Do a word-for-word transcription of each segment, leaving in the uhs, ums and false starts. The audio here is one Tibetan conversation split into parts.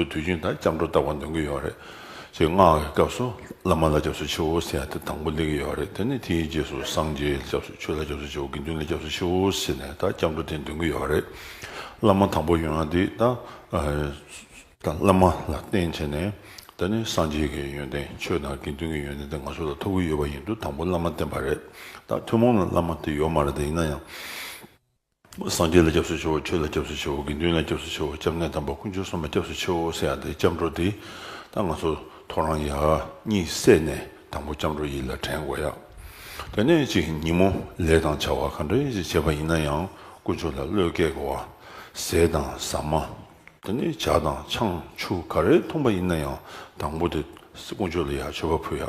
དུས་རྒྱུན་ད་སྐྱབས་འགྲོ་བཏབ་པ་འདོན་གྱི་ཡོད་རེད། ཅིག་སྔགས་ཀྱི་སྐབས་སུ་བླ་མ་ལ་སྐྱབས་སུ་མཆིའོ་ཟེར་ཡ་དེ་དང་པོ་སླེབས་ཀྱི་ཡོད་རེད། དེ་ནས་དེའི་རྗེས་སུ་སངས་རྒྱས་ལ་སྐྱབས་སུ། ཆོས་ལ་སྐྱབས་སུ་མཆིའོ། དགེ་འདུན་ལ་སྐྱབས་སུ་མཆིའོ་ཟེར་ནས་ད་སྐྱབས་འགྲོ་དེ་འདོན་གྱི་ཡོད་རེད། བླ་མ་དང་པོ་ཡོང་ཡ་དེ་ད་ཨ་ད་བླ་མ་ལ་བརྟེན་བྱས་ནས། དེ་ནས་སངས་རྒྱས་ཀྱི་ཡོན་ཏན། ཆོས་དང་དགེ་འདུན་གྱི་ཡོན་ཏན་དེ་ང་ཚོ་ལ་ཐོབ་ཀྱི་ཡོད་པ་ཡིན་དུས་དང་པོ་བླ་མ་བསྟེན་པ་རེད། ད་ཐུན་མོང་ལ་བླ་མ་དེ་ཡོད་མ་རེད། དེ་ཡིན་ན་ཡང་། སངས་རྒྱས་ལ་སྐྱབས་སུ་མཆིའོ། ཆོས་ལ་སྐྱབས་སུ་མཆིའོ། དགེ་འདུན་ལ་སྐྱབས་སུ་མཆིའོ། སྐྱབས་གནས་དམ་པ་དཀོན་མཆོག་གསུམ་ལ་སྐྱབས་སུ་མཆིའོ་ཟེར་ཡ་དེ་སྐྱབས་འགྲོ་དེ། ད་ང་ཚོ་ཐོ་རངས་ཡར་གཉིད་སད་ནས་དང་པོ་སྐྱབས་འགྲོ་ཡིད་ལ་དྲན་དགོས་ཡ། དེ་ནས་ཅིག་ཉིན་མོ་ལས་དང་བྱ་བ་ག་འདྲ་ཞིག་བྱས་པ་ཡིན་ན་ཡང་དཀོན་མཆོག་ལ་བློས་བཀལ་དགོས་པ། ཟས་དང་ཟ་མ། དེ་ནས་ཇ་དང་ཆང་ཆུ་ག་རེ་འཐུང་པ་ཡིན་ན་ཡང་དང་པོ་དེ་དཀོན་མཆོག་ལ་ཡར་མཆོད་པ་ཕུལ་ཡ།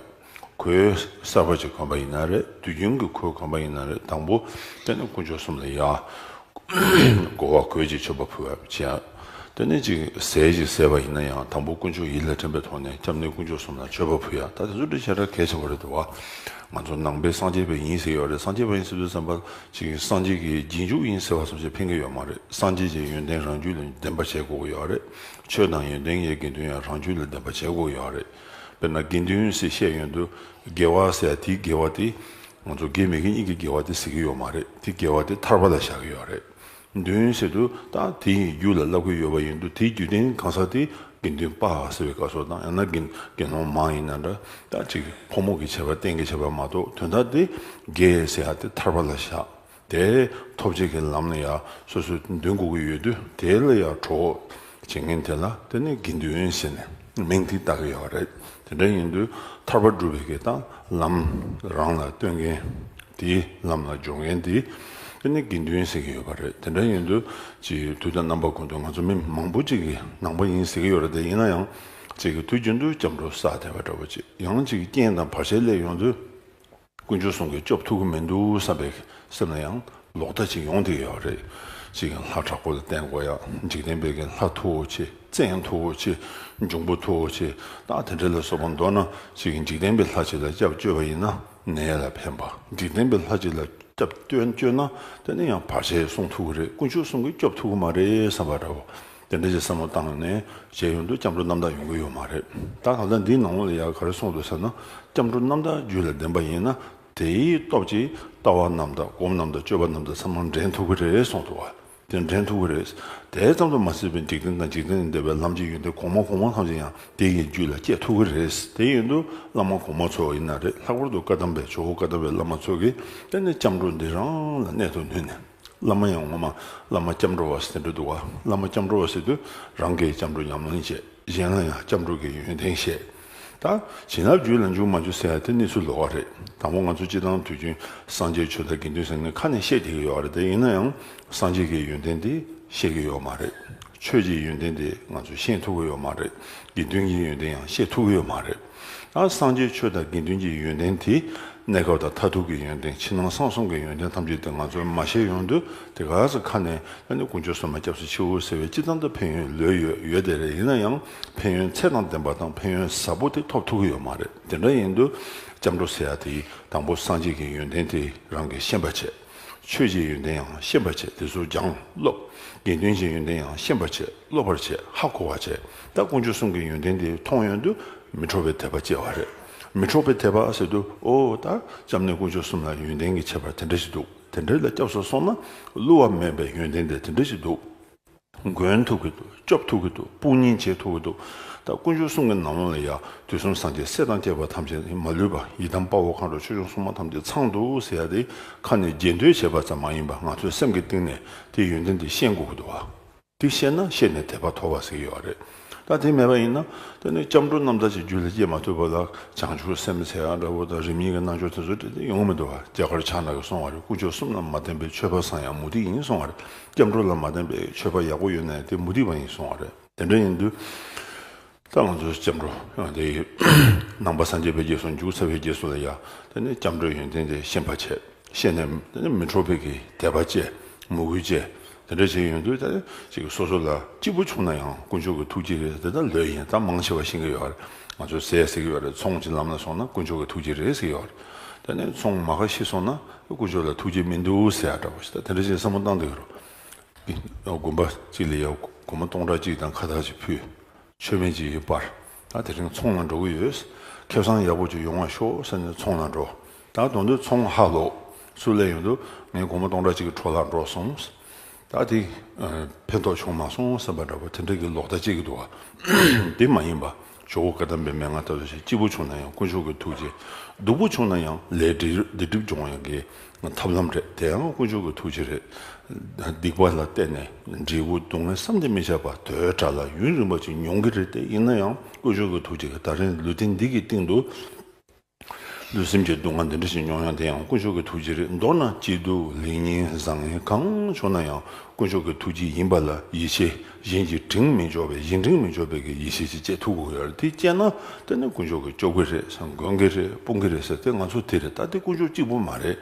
གོས་གསར་པ་ཅིག་གོན་པ་ཡིན་ན་རེད། དུས་རྒྱུན་གྱི་གོས་གོན་པ་ཡིན་ན་རེད། དང་པོ་དེ་ནས་དཀོན་མཆོག་གསུམ་ལ་ཡར་གོ་བ་གོས་ཅིག་མཆོད་པ་ཕུལ་བ་བྱས། དེ་ནས་ཅིག་ཟས་ཅིག་ཟས་པ་ཡིན་ན་ཡང་དང་པོ་དཀོན་མཆོག་ཡིད་ལ་དྲན་པའི་ཐོག་ནས་སྐྱབས་གནས་དཀོན་མཆོག་གསུམ་ལ་མཆོད་པ་ཕུལ་ཡ། ད་དེ་ཚོ་འདི་ཞེ་དྲག་གལ་ཆེ་བ་རེད་འདུག་བ། ང་ཚོ་ནང་པའི་སངས་རྒྱས་པ་ཡིན་ཟེར་ཡོད་རེད། སངས་རྒྱས་པ་ཡིན་ཟེར་དུས་ཙམ་པ་ཅིག་སངས་རྒྱས་ཀྱི་རྗེས་འཇུག་ཡིན་ཟེར་བ་ཙམ་ཞིག་ཕན་གྱི་ཡོད་མ་རེད། སངས་རྒྱས་ཀྱི་ཡོན་ཏན་རང་རྒྱུད་ལ་ལྡན་པ་བྱེད་དགོས་ཀྱི་ཡོད་རེད། ཆོས་དང་ཡོན་ཏན་གྱི་དགེ་འདུན་ཡང་རང་རྒྱུད་ལ་ལྡན་པ་བྱེད་དགོས་ཀྱི་ཡོད་རེད། དཔེར་ན་དགེ་འདུན་ཟེར་བཤད་ཡོང་དུས་དགེ་བ་ཟེར་ཡ་དེའི་དགེ་བ་དེ། ང་ཚོ་དགེ་མི་དགེ་གཉིས་ཀྱི་དགེ་བ་དེ་ཟེར་གྱི་ཡོད་མ་རེད། དེ་དགེ་བ་དེ་ཐར་པ་ལ་བཞག་གི་ཡོད་རེད། འདུན་ཟེར་དུས་ད་དེ་ཡི་རྒྱུད་ལ་བསླབ་ཀྱི་ཡོད་པ་ཡིན་དུས་དེའི་རྒྱུད་ལྡན་གང་ཟག་དེ་དགེ་འདུན་པ་ཟེར་བའི་སྐབས་སུ་དང་ཡང་ན་དགེ་དགེ་སློང་མ་ཡིན་ན་འདྲ། ད་ཅིག་ཕོ་མོ་གི་ཁྱད་པར་གཏན་གྱི་ཁྱད་པར་མ་གཏོགས་དོན་དག་དེ་དགེ་ཟེར་ཡ་དེ་ཐར་པ་ལ་བཞག་དེ་ཐོབ་བྱེད་ཀྱི་ལམ་ལ་ཡ་སོ་སོས་འདུན་དགོས་ཀྱི་ཡོད་དུས་དེ་ལ་ཡ་གྲོགས་བྱེད་མཁན་དེ་ལ་དེ་ནི་དགེ་འདུན་ཟེར་ནས་མིང་དེ་བཏགས་ཀྱི་ཡོད་རེད། དེ་འདྲ་ཡིན་དུས་ཐར་པ་སྒྲུབ་པའི་གི་ད་ལམ་རང་ལ་སྟོན་མཁན། དེའི་ལམ་ལ་སྦྱོང་མཁན་དེ་དེ་ནི་དགེ་འདུན་ཟེར་གྱི་ཡོད་པ་རེད། དེ་འདྲ་ཡིན་དུས་ཅིག་དུས་དང་རྣམ་པ་ཀུན་ཏུ་ང་ཚོ་མི་མང་པོ་ཅིག་གིས་ནང་པ་ཡིན་ཟེར་གྱི་ཡོད་རེད། དེ་ཡིན་ན་ཡང་ཅིག་གི་དུས་རྒྱུན་དུ་སྐྱབས་འགྲོ་བསགས་བསྡད་པ་འདྲ་བོ་ཅིག་ཡང་ཅིག་གི་རྐྱེན་དང་བར་ཆད་སླེབས་ཡོང་དུས། དཀོན་མཆོག་གསུམ་གྱིས་སྐྱོབ་ཐུབ་ཀྱི་མི་འདུག་བསམ་པའི་སེམས་ལ་ཡང་ལོག་ལྟ་ཅིག་ཡོང་བསྡད་ཡོད་རེད། ཅིག་ལྷ་དྲག་པོ་ལ་བརྟེན་དགོས་ཡ། འཇིག་རྟེན་པའི་གི་ལྷ་མཐུ་བོ་ཆེ། བཙན་མཐུ་བོ་ཆེ། འབྱུང་པོ་མཐུ་བོ་ཆེ། ད་དེ་འདྲ་ལ་སོགས་པ། མདོར་ན་ཅིག་འཇིག་རྟེན་པའི་ལྷ་ཅིག་ལ་སྐྱབས་བཅོལ་བ་ཡིན་ན་ནད་ལ་ཕན་པ། འཇིག་རྟེན་པའི་ལྷ་ཅིག་ལ་སྐྱབས་བཅོལ་བཅོལ་ན་དེ་ནི་ཡང་བར་ཆད་སྲུང་ཐུབ་ཀྱི་རེད། དཀོན་མཆོག་གསུམ་གྱིས་སྐྱོབ་ཐུབ་ཀྱི་མ་རེད་བསམ་པ་འདྲ་བོ། དེ་འདྲ་ཞིག་བསམ་བློ་བཏང་ནས་བྱས་ཡོང་དུས་སྐྱབས་འགྲོ་རྣམ་དག་ཡོང་གི་ཡོད་མ་རེད། ད་གང་ལྟར་འདིའི་ནང་ལོགས་ལ་ཡང་ག་རེ་གསུངས་འདུག་ཟེར་ན། སྐྱབས་འགྲོ་རྣམ་དག་རྒྱུད་ལ་ལྡན་པ་ཡིན་ན་དེའི་སྟོབས་ཀྱིས་ལྟ་བ་རྣམ་དག་སྒོམ་རྣམ་དག་སྤྱོད་པ་རྣམ་དག་ཚང་མ་འདྲེན་ཐུབ་ཀྱི་རེད་གསུངས་འདུག་བ། དེ་འདྲེན་ཐུབ་ཀྱི་རེད། དེ་ཙམ་དུ་མ་ཟད་པའི་འཇིག་རྟེན་དང་འཇིག་རྟེན་ལས་འདས་པའི་ལམ་གྱི་ཡོན་ཏན་གོང་མ་གོང་མ་ཐམས་ཅད་ཡང་དེ་ཡི་རྒྱུད་ལ་སྐྱེ་ཐུབ་ཀྱི་རེད། དེ་ཡིན་དུས་བླ་མ་གོང་མ་ཚོ་ཡིན་ན་རེད། ལྷག་པར་དུ་བཀའ་གདམས་པའི་ཇོ་བོ་བཀའ་གདམས་པའི་བླ་མ་ཚོ་གིས་དེ་ནི་སྐྱབས་འགྲོ་འདི་རང་ལ་གནད་དུ་བསྣུན་ནས། བླ་མ་ཡང་ངོ་མ་བླ་མ་སྐྱབས་འགྲོ་བ་ཟེར་འདྲ་འདུག་བ། བླ་མ་སྐྱབས་འགྲོ་བ་ཟེར་དུས་རང་གིས་སྐྱབས་འགྲོ་ཉམས་ལེན་བྱེད། གཞན་ལ་ཡང་སྐྱབས་འགྲོ་གི་ཡོན་ཏན་བཤད། ད་བྱིན་རླབས་རྒྱུད་ལ་འཇུག་མ་འཇུག་ཟེར་ཡ་དེ་གནས་ཚུལ་ལོགས་ཀ་རེད། དང་པོ་ང་ཚོ་སྤྱིར་བཏང་དུས་རྒྱུན་སངས་རྒྱས་ཆོས་དང་དགེ་འདུན་ཟེར་ནས་ཁ་ནས་བཤད་བསྡད་ཀྱི་ཡོད་རེད། དེ་ཡིན་ན་ཡང་སངས་རྒྱས་ཀྱི་ཡོན་ཏན་དེ་ཤེས་ཀྱི་ཡོད་མ་རེད། ཆོས་ཀྱི་ཡོན་ཏན་དེ་ང་ཚོས་ཤེས་ཐུབ་ཀྱི་ཡོད་མ་རེད། དགེ་འདུན་གྱི་ཡོན་ཏན་ཡང་ཤེས་ཐུབ་ཀྱི་ཡོད་མ་རེད། ད་སངས་རྒྱས་ཆོས་དང་དགེ་འདུན་གྱི་ཡོན་ཏན་དེ་གནས་སྐབས་དང་མཐར་ཐུག་གི་ཡོན་ཏན་ཕྱི་ནང་གསང་གསུམ་གྱི་ཡོན་ཏན་ཐམས་ཅད་དེ་ང་ཚོས་མ་ཤེས་ཡོང་དུས་དེ་ག་ཚོད་ཁ་ནས་ཨ་ནི་དཀོན་མཆོག་གསུམ་ལ་སྐྱབས་སུ་མཆིའོ་ཟེར་བའི་སྤྱིར་བཏང་དུ་ཕན་ཡོན་ལོས་ཡོད་ཡོད་དེ་རེད། ཡིན་ན་ཡང་ཕན་ཡོན་ཚད་དང་ལྡན་པ་དང་ཕན་ཡོན་ཟབ་པོ་དེ་ཐོབ་ཐུབ་ཀྱི་ཡོད་མ་རེད། དེ་འདྲ་ཡིན་དུས་སྐྱབས་འགྲོ་ཟེར་ཡ་དེ་དང་པོ་སངས་རྒྱས་ཀྱི་ཡོན་ཏན་དེ་རང་གིས་ཤེས་པ་བྱས། ཆོས་ཀྱི་ཡོན་ཏན་ཡང་ཤེས་པར་བྱས། དེ་ཚོ་སྦྱང་སློབ། དགེ་འདུན་གྱི་ཡོན་ཏན་ཡང་ཤེས་པར་བྱས། སློབ་པར་བྱས། ཧ་གོ་བར་བྱས། ད་དཀོན་མཆོག་གསུམ་གྱི་ཡོན་ཏན་དེ་མཐོང་ཡོང་དུས་མི་འཕྲོག་པའི་དད་པ་སྐྱེ་བ་རེད། མི་འཕྲོག་པའི་དད་པ་ཟེར་དུས་ཨོ་ད་སྐྱབས་གནས་དཀོན་མཆོག་གསུམ་ལ་ཡོན་ཏན་གྱི་ཁྱད་པར་དེ་འདྲ་ཞིག་འདུག་དེ་འདྲ་ལ་སྐྱབས་སུ་སོང་ན་བསླུ་བ་མེད་པའི་ཡོན་ཏན་དེ་དེ་འདྲ་ཞིག་འདུག་འགོན་ཐུབ་ཀྱི་འདུག་སྐྱོབ་ཐུབ་ཀྱི་འདུག་དཔུང་གཉེན་བྱེད་ཐུབ་ཀྱི་འདུག་ད་དཀོན་མཆོག་གསུམ་གྱི་ནང་ལོགས་ལ་ཡང་དུས་གསུམ་སངས་རྒྱས་སྲས་དང་བཅས་པ་ཐམས་ཅད་མ་ལུས་པ་ཡི་དམ་དཔའ་བོ་མཁའ་འགྲོ་ཆོས་སྐྱོང་སྲུང་མ་ཐམས་ཅད་ཚང་འདུག་ཟེར་ཡ་དེ་ཁ་ནས་རྗེས་ཟློས་བྱས་པ་ཙམ་མ་ཡིན་པ་ང་ཚོའི་སེམས་ཀྱི་གཏིང་ནས་དེའི་ཡོན་ཏན་དེ་ཤེས་དགོས་ཀྱི་འདུག་བ། དེ་ཤེས་ན་ཤེས་ནས་དད་པ་ཐོབ་པ་ཟེར་གྱི་ཡོད་རེད། ད་དེ་མེད་པ་ཡིན་ན་དེ་ནི་སྐྱབས་འགྲོ་རྣམ་དག་ཅིག་རྒྱུད་ལ་སྐྱེས་མ་ཐུབ་པ་ལ་བྱང་ཆུབ་སེམས་ཟེར་ཡ་འདྲ་བོ་དང་རིམ་གཉིས་ཀྱི་རྣལ་འབྱོར་དེ་ཚོ་དེ་ཡོང་མི་འདུག་བ། རྒྱ་གར་ཕྱག་ན་གིས་གསུངས་པ་རེད། དཀོན་མཆོག་གསུམ་ལ་མ་བརྟེན་པའི་ཆོས་པ་ཚང་ཡང་མུ་སྟེགས་ཡིན་གསུངས་པ་རེད། སྐྱབས་འགྲོ་ལ་མ་བརྟེན་པའི་ཆོས་པ་ཡག་པོ་ཡོད་ན་ཡང་དེ་མུ་སྟེགས་པ་ཡིན་གསུངས་པ་རེད། དེ་འདྲ་ཡིན་དུས། ད་ང་ཚོའི་སྐྱབས་འགྲོ་དེ་ནང་པ་སངས་རྒྱས་པའི་རྗེས་སུ་འཇུག་ཚར་བའི་རྗེས་སུ་ལ་ཡ་དེ་ནི་སྐྱབས་འགྲོའི་ཡོན་ཏན་དེ་ཤེས་པར་བྱས། ཤེས་ནས་དེ་ནི་མི་འཕྲོག་པའི་གི་དད་པ་བསྐྱེད། མོས་གུས་བསྐྱེད། དེ་འདྲ་བྱས་ཡོང་དུས་ད་ཅིག་སོ་སོ་ལ་སྐྱིད་པོ་བྱུང་ན་ཡང་དཀོན་མཆོག་གི་ཐུགས་རྗེ་རེད། དེ་ད་ལོས་ཡིན། ད་མང་ཆེ་བ་ཤེས་ཀྱི་ཡོད་རེད། ང་ཚོས་ཟས་ཟེར་གྱི་ཡོད་རེད། ཚོང་ཅིག་ལམ་ལ་སོང་ན་དཀོན་མཆོག་གི་ཐུགས་རྗེ་རེད་ཟེར་གྱི་ཡོད་རེད། དེ་ནས་ཚོང་མ་ཁ་ཤི་སོང་ན་དཀོན་མཆོག་ལ་ཐུགས་རྗེ་མི་འདུག་ཟེར་ཡ་འདྲ་བོ་ཞིག་ད་དེ་འདྲ་བྱས་བསམ་བློ་བཏང་བསྡད་ཀྱི་རེད། དགོན་པ་གཅིག་ལ་ཡ་སྒོར་མོ་སྟོང་ཕྲག་གཅིག་དང་ཁ་བཏགས་ཅིག་ཕུལ། མཆོད་མེ་ཅིག་གི་པར། ད་དེ་རིང་ཚོང་ལ་འགྲོ་གི་ཡོད། ཁེ་བཟང་ཡག་པོ་ཅིག་ཡོང་བ་ཤོག་ཟེར་ནས་ཚོང་ལ་འགྲོ། ད་དོན་དུ་ཚོང་ཧ་ལོག་སུ་ལས་ཡོང་དུས་ངས་སྒོར་མོ་སྟོང་ཕྲག་གཅིག་གི་འཕྲོ་བརླག་འགྲོ་སོང་། ད་དེ་ཕན་ཐོགས་བྱུང་མ་སོང་བསམ་པ་འདྲ་པོ་དེ་འདྲ་གི་ལོག་ལྟ་སྐྱེ་གི་འདུག་བ། དེ་མ་ཡིན་པ། ཇོ་བོ་བཀའ་གདམས་པའི་མན་ངག་ལྟ་བུ་ཞིག་སྐྱིད་པོ་བྱུང་ན་ཡང་དཀོན་མཆོག་གི་ཐུགས་རྗེ། སྡུག་པོ་བྱུང་ན་ཡང་ལས་སྡིག་སྒྲིབ་སྦྱོང་ཡག་གི་ཐབས་ལམ་རེད། དེ་ཡང་དཀོན་མཆོག་གི་ཐུགས་རྗེ་རེད། སྡིག་པ་ལ་བརྟེན་ནས་འབྲས་བུ་སྡུག་བསྔལ་བསམ་གྱིས་མི་ཁྱབ་པ་དོན་དག་ལ་ཡུན་རིང་པོ་ཅིག་མྱོང་གི་རེད། དེ་ཡིན་ན་ཡང་དཀོན་མཆོག་གི་ཐུགས་རྗེ་གིས་ད་རིང་ལུས་རྟེན་འདི་གི་སྟེང་དུ་ལུས་སེམས་ཀྱི་སྡུག་བསྔལ་འདི་འདྲ་ཞིག་མྱོང་ཡང་དེ་ཡང་དཀོན་མཆོག་གི་ཐུགས་རྗེ་རེད། མདོར་ན་སྐྱིད་སྡུག་ལེགས་ཉེས་བཟང་ངན་གང་བྱུང་ན་ཡང་དཀོན་མཆོག་གི་ཐུགས་རྗེ་ཡིན་པ་ལ་ཡིད་ཆེས། གཞན་གྱིས་དྲིང་མི་འཇོག་པའི་གཞན་དྲིང་མི་འཇོག་པའི་གི་ཡིད་ཆེས་ཅིག་སྐྱེ་ཐུབ་དགོས་ཡོད་རེད། དེ་སྐྱེས་ན་དེ་ནི་དཀོན་མཆོག་གིས་སྐྱོབ་གི་རེད་ཟེར། མགོན་གི་རེད། དཔུང་གི་རེད་ཟེར། དེ་ང་ཚོ་དེ་རེད། ད་དེ་དཀོན་མཆོག་གཅིག་པུ་མ་རེད།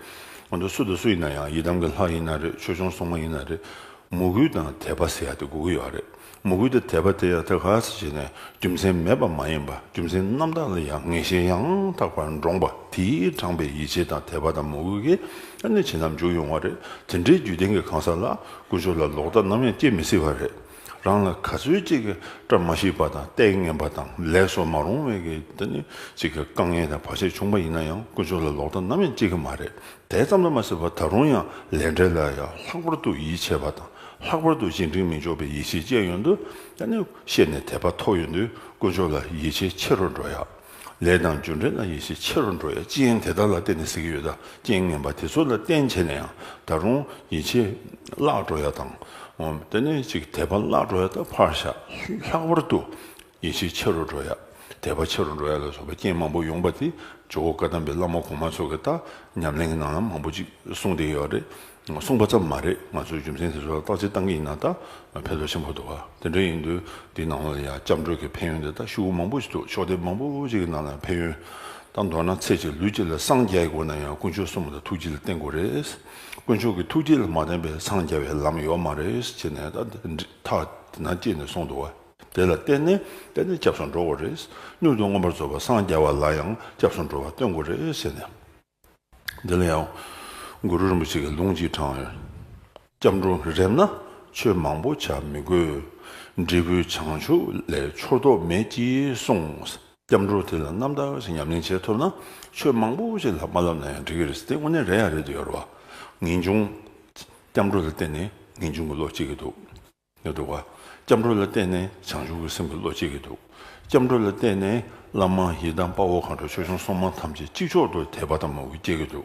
ང་ཚོ་སུ་དང་སུ་ཡིན་ན་ཡང་། ཡི་དམ་གྱི་ལྷ་ཡིན་ན་རེད། ཆོས་སྐྱོང་སྲུང་མ་ཡིན་ན་རེད། མོས་གུས་དང་དད་པ་ཟེར་ཡ་དེ་དགོས་ཀྱི་ཡོད་རེད། མོས་གུས་དང་དད་པ་དེ་ཡང་ད་ག་ཟེར་བྱས་ནས་རྒྱུ་མཚན་མེད་པ་མ་ཡིན་པ། རྒྱུ་མཚན་རྣམ་དག་ལ་ཡང་ངེས་ཤེས་ཡང་དག་པར་འདྲོངས་པ། དེས་དྲངས་པའི་ཡིད་ཆེས་དང་དད་པ་དང་མོས་གུས་ཀྱིས་ཨ་ནི་བྱིན་རླབས་འཇུག་ཡོང་བ་རེད། དེ་འདྲའི་རྒྱུད་ལྡན་གྱི་གང་ཟག་ལ་དཀོན་མཆོག་ལ་ལོག་ལྟ་ནམ་ཡང་སྐྱེ་མི་སྲིད་པ་རེད། རང་ལ་ག་ཚོད་ཅིག་གི་བཀྲ་མ་ཤིས་པ་དང་ལྟས་ངན་པ་དང་ལས་བཟོ་མ་རུང་བའི་གི་དེ་ནི་ཅིག་གི་དཀའ་ངལ་དང་བར་ཆད་བྱུང་པ་ཡིན་ན་ཡང་དཀོན་མཆོག་ལ་ལོག་ལྟ་ནམ་ཡང་སྐྱེ་གི་མ་རེད། དེ་ཙམ་དུ་མ་ཟད་པར་ད་རུང་ཡང་ལས་འབྲས་ལ་ཡང་ལྷག་པར་དུ་ཡིད་ཆེས་པ་དང་། ལྷག་པར་དུ་གཞན་དྲིང་མི་འཇོག་པའི་ཡིད་ཆེས་བསྐྱེད་ཡོང་དུས་ད་ནི་ཤེས་ནས་དད་པ་མཐོ་ཡོང་དུས་དཀོན་མཆོག་ལ་ཡིད་ཆེས་ཆེ་རུ་འགྲོ་ཡག། ལས་དང་རྒྱུ་འབྲས་ལ་ཡིད་ཆེས་ཆེ་རུ་འགྲོ་ཡག། རྐྱེན་དེ་དག་ལ་བརྟེན་ནས་ཟེར་གྱི་ཡོད། ད་རྐྱེན་ངན་པ་དེ་ཚོ་ལ་བརྟེན་བྱས་ནས་ཡང་ད་རུང་ཡིད་ཆེས་བརླག་འགྲོ་ཡག་དང་། འོ་དེ་ནས་ཅིག་དད་པ་བརླག་འགྲོ་ཡག་ད་ཕར་བཞག། ལྷག་པར་དུ་ཡིད་ཆེས་ཆེ་རུ་འགྲོ་ཡ། དད་པ་ཆེ་རུ་འགྲོ་ཡ་ལ་སོགས་པའི་རྐྱེན་མང་པོ་ཡོང་པ་དེ་ཇོ་བོ་བཀའ་གདམས་པའི་བླ་མ་གོང་མ་ཚོ་གིས་ད་ཉམས་ལེན་གྱི་ནང་ལ་མང་པོ་ཅིག་གསུངས་བསྡད་ཡོད་རེད། གསུངས་པ་ཙམ་མ་རེད། ང་ཚོས་རྒྱུ་མཚན་དེ་ཚོ་ལ་བརྟག་དཔྱད་བཏང་གི་ཡིན་ན་ད་ཕན་ཐོགས་ཆེན་པོ་འདུག་ག། དེ་འདྲ་ཡིན་དུས་འདིའི་ནང་ལ་ཡང་སྐྱབས་འགྲོ་གི་ཕན་ཡོན་དེ་ད་ཤོག་བུ་མང་པོ་ཞིག་འདུག། ཕྱོགས་སྡེ་མང་པོ་ཅིག་གི་ནང་ལ་ཕན་ཡོན། ད་མདོར་ན་ཚེ་གཅིག་ལུས་གཅིག་ལ་སངས་རྒྱ་དགོས་ན་ཡང་དཀོན་མཆོག་གསུམ་ལ་ཐུགས་རྗེ་ལ་བརྟེན་དགོས་རེད། དཀོན་མཆོག་གི་ཐུགས་རྗེ་ལ་མ་བརྟེན་པའི་སངས་རྒྱ་བའི་ལམ་ཡོད་མ་རེད་ཅེས་ནས་ད་ཐག་དེ་ན་བཅད་ནས་གསུངས་འདུག་བ། དེ་ལ་བརྟེན་ནས་དེ་ནི་སྐྱབས་སུ་འགྲོ་དགོས་རེད། མྱུར་དུ་མངོན་པར་རྫོགས་པར་སངས་རྒྱ་བ་ལ་ཡང་སྐྱབས་སུ་འགྲོ་བ་སྟོན་དགོས་རེད་ཟེར་ནས། འདི་ལ་ཡང་གུ་རུ་རིན་པོ་ཆེ་གིས་ལུང་གཅིག་དྲངས་ཡོད། སྐྱབས་འགྲོ་རེམ་ན་ཆོས་མང་པོ་བྱ་མི་དགོས། འབྲས་བུ་བྱང་ཆུབ་ལས་འཆོར་དོགས་མེད་ཅེས་གསུངས། སྐྱབས་འགྲོ་དེ་ལ་རྣམ་དག་ཅིག་ཉམས་ལེན་བྱེད་ཐུབ་ན་ཆོས་མང་པོ་ཞིག་ལ་མ་བསླབ་ན་ཡང་འགྲིག་གི་རེད། དེ་དངོས་གནས་རེད་ཡ་རེད་འདུག་ཡོད་རེད་བ། ངེས་འབྱུང་སྐྱབས་འགྲོ་ལ་བརྟེན་ནས་ངེས་འབྱུང་གི་བློ་སྐྱེ་གི་འདུག། ཡོད་འདུག་བ། སྐྱབས་འགྲོ་ལ་བརྟེན་ནས་བྱང་ཆུབ་ཀྱི་སེམས་ཀྱི་བློ་སྐྱེ་གི་འདུག། སྐྱབས་འགྲོ་ལ་བརྟེན་ནས་བླ་མ་ཡི་དམ་དཔའ་བོ་མཁའ་འགྲོ་ཆོས་སྐྱོང་སྲུང་མ་ཐམས་ཅད་གཅིག་ཆོག་ཏུ་དད་པ་དང་མོས་གུས་སྐྱེ་གི་འདུག།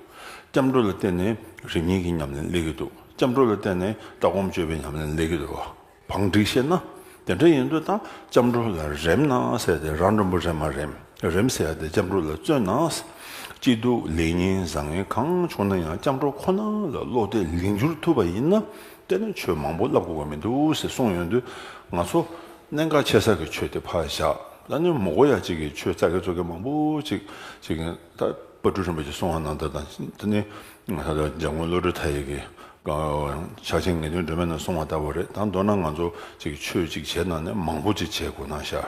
སྐྱབས་འགྲོ་ལ་བརྟེན་ནས་རིམ་གཉིས་ཀྱི་ཉམས་ལེན་སླེབས་ཀྱི་འདུག། སྐྱབས་འགྲོ་ལ་བརྟེན་ནས་ལྟ་སྒོམ་སྤྱོད་པའི་ཉམས་ལེན་སླེབས་ཀྱི་འདུག་བ། བང་སྒྲིག་བཤད་ན། དེ་འདྲ་ཡིན་དུས་ད་སྐྱབས་འགྲོ་ལ་རེམ་ན་ཟེར་ཏེ་རང་འགྲོན་པོ་རེམ་མ་རེམ། རེམ་ཟེར་ཡ་དེ་སྐྱབས་འགྲོ་ལ་བརྩོན་ན། སྐྱིད་སྡུག་ལེགས་ཉེས་བཟང་ངན་གང་བྱུང་ན་ཡང་སྐྱབས་འགྲོ་ཁོ་ན་ལ་བློ་གཏད་ལིང་བསྒྱུར་ཐུབ་པ་ཡིན་ན། དེ་ནི་ཆོས་མང་པོ་བསླབ་དགོས་པ་མི་འདུག་ཟེར་གསུངས་ཡོང་དུས། ང་ཚོ་གནད་འགག་ཆེ་ས་གི་ཆོས་དེ་ཕར་བཞག། ད་ནི་མི་དགོས་ཡ་གཅིག་གི་ཆོས་ཙག་གེ་ཙོག་གེ་མང་པོ་ཅིག་ཅིག་ད་དཔལ་སྤྲུལ་རིན་པོ་ཆེ་གསུང་བ་ནང་ལྟར་དང་། དེ་ནི་ང་ད་ལྟ་འཇམ་མགོན་བློ་གྲོས་མཐའ་ཡས་ཀྱིས་ཕྱག་ཆེན་ངེས་དོན་སྒྲོན་མེ་ནང་གསུངས་པ་ལྟ་བུ་རེད། ད་མདོར་ན་ང་ཚོ་ཅིག་ཆོས་ཅིག་བྱེད་ན་ནི་མང་པོ་ཅིག་བྱེད་དགོས་ན་ཤར།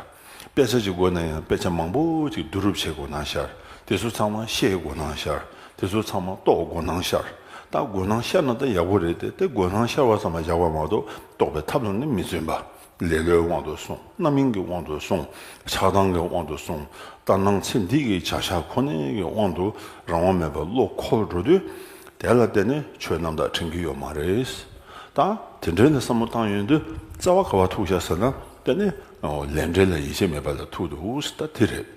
དཔེ་ཆ་ཅིག་དགོས་ན་ཡང་དཔེ་ཆ་མང་པོ་ཅིག་བསྡུ་རུབ་བྱེད་དགོས་ན་ཤར། དེ་ཚོ་ཚང་མ་ཤེས་དགོས་ན་ཤར། དེ་ཚོ་ཚང་མ་རྟོགས་དགོས་ན་ཤར། ད་དགོས་ན་ཤར་ན་ད་ཡག་པོ་རེད་དེ། དེ་དགོས་ན་ཤར་བ་ཙམ་ལ་བཞག་པ་མ་གཏོགས་རྟོགས་པའི་ཐབས་ལ་ནི་མི་བརྩོན་པ། ལེ་ལོའི་དབང་དུ་སོང་། རྣམ་གཡེང་གི་དབང་དུ་སོང་། ཆགས་སྡང་གི་དབང་དུ་སོང་། ལྟར་སྣང་ཚེ་འདི་གི་བྱ་བཞག་ཁོ་ནའི་གི་དབང་དུ་རང་དབང་མེད་པར་བློ་འཁོར་འགྲོ་དུས། དེ་ལ་བརྟེན་ནས་ཆོས་རྣམ་དག་དྲན་གྱི་ཡོད་མ་རེད། ད་དེ་འདྲའི་ལ་བསམ་བློ་བཏང་ཡོང་དུས་རྩ་བ་ག་བ་ཐུག་བཞག་ཟེར་ན། དེ་ནི་ལས་འབྲས་ལ་ཡིད་ཆེས་མེད་པ་ལ་ཐུག་འདུག་ཟེར། ད་དེ་རེད།